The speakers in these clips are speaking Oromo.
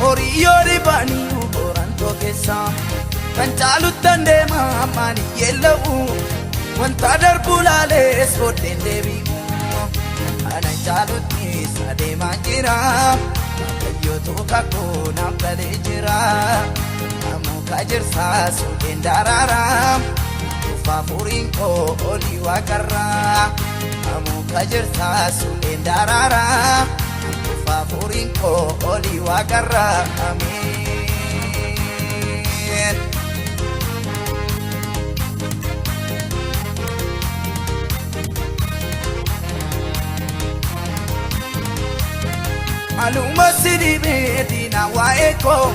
Horii yoo dhibaanii horantoo keessa kan caaluttan deema maani yeella'u wanta darbu laalees booddeen deebi'u. Ana caalutti isa deemaa jira. Waaqayyootu kakuu naaf galee jira. Muka jirsaa suudheen daraaraa. Dhufaa furiin koo olii waaqarraa. Muka jirsaa suudheen daraaraa. Dhufaa furiin koo olii waaqarraa. Ameen. Maaluma si dhibee diina waa'ee koo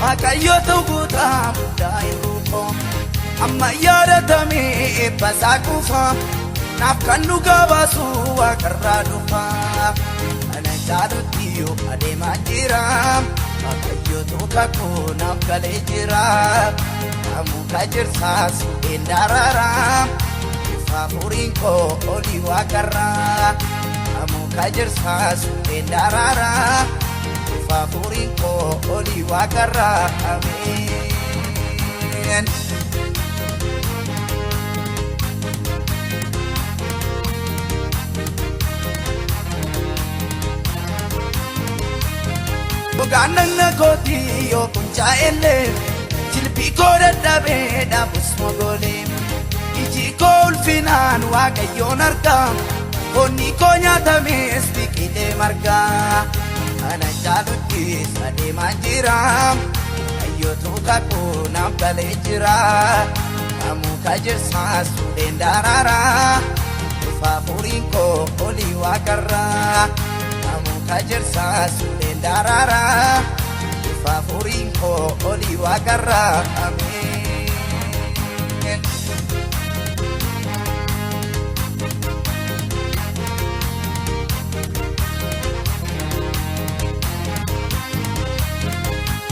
Waaqayyootu guutaa muddaa hir'uu koo amma yaadatamee eebba isaa kuufa naaf kan dhugaa baasu waaqarraa dhufa. Kana caalutti yoo adeemaa jira Waaqayyootu kakuu naaf galee jira. Muka jirsaa suudheen daraaraa ifa furiin koo olii waaqarraa. Muka jirsaa suudheen daraaraa ifa furiin koo olii waaqarraa. Ameen. Gogaan dhagna kootii yoo quncaa'ellee jilbii koo dadhabee dhaabus mogoolee iji koo ulfinaan waaqayyoon argaa foonni koo nyaatames biqilee margaa. Kana caalutti isa deemaa jira Waaqayyootu kakuu naaf galee jira. Muka jirsaa suudheen daraaraa dhufaa furiin koo olii waaqarraa. Muka jirsaa suudheen daraaraa dhufaa furiin koo olii waaqarraa. Ameen.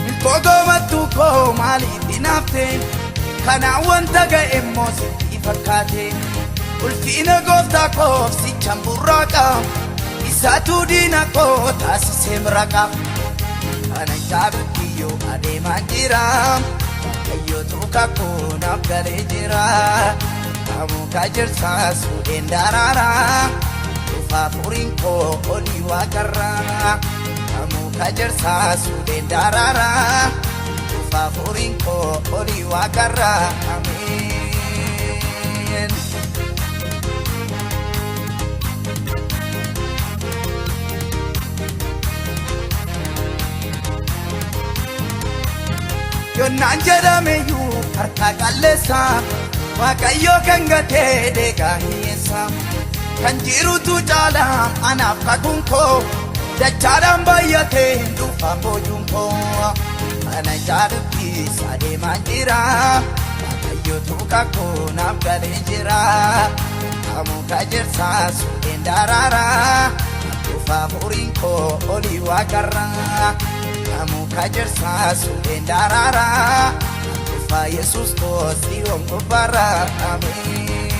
Milkoo goomattuu koo maaliif hinaafte? Kanaan wanta ga'e immoo sitti fakkaate. Ulfina gooftaa koof sichan burraaqa. Isaatu diina koo taasisee miraqa. Kana caalutti yoo adeemaa jira. Waaqayyootu kakuu naaf galee jira. Muka jirsaa suudheen daraaraa. Dhufaa furiin koo olii waaqarraa. Muka jirsaa suudheen daraaraa. Dhufaa furiin koo olii waaqarraa. Ameen. Yonnaan jedhameyyuu harka qalleessa Waaqayyoo kan gatee deegaa hiyyeessa. Kan jirutu caala anaaf kakuun koo dachaadhaan baay'atee hin dhufaan boojuun koo. Kana caalutti isa deemaa jira Waaqayyootu kakuu naaf galee jira. Muka jirsaa suudheen daraaraa dhufaa furiin koo olii waaqarraa. Muka jirsaa suudheen daraaraa dhufaa Yesuus koo si'oon gubbaarraa. Ameen.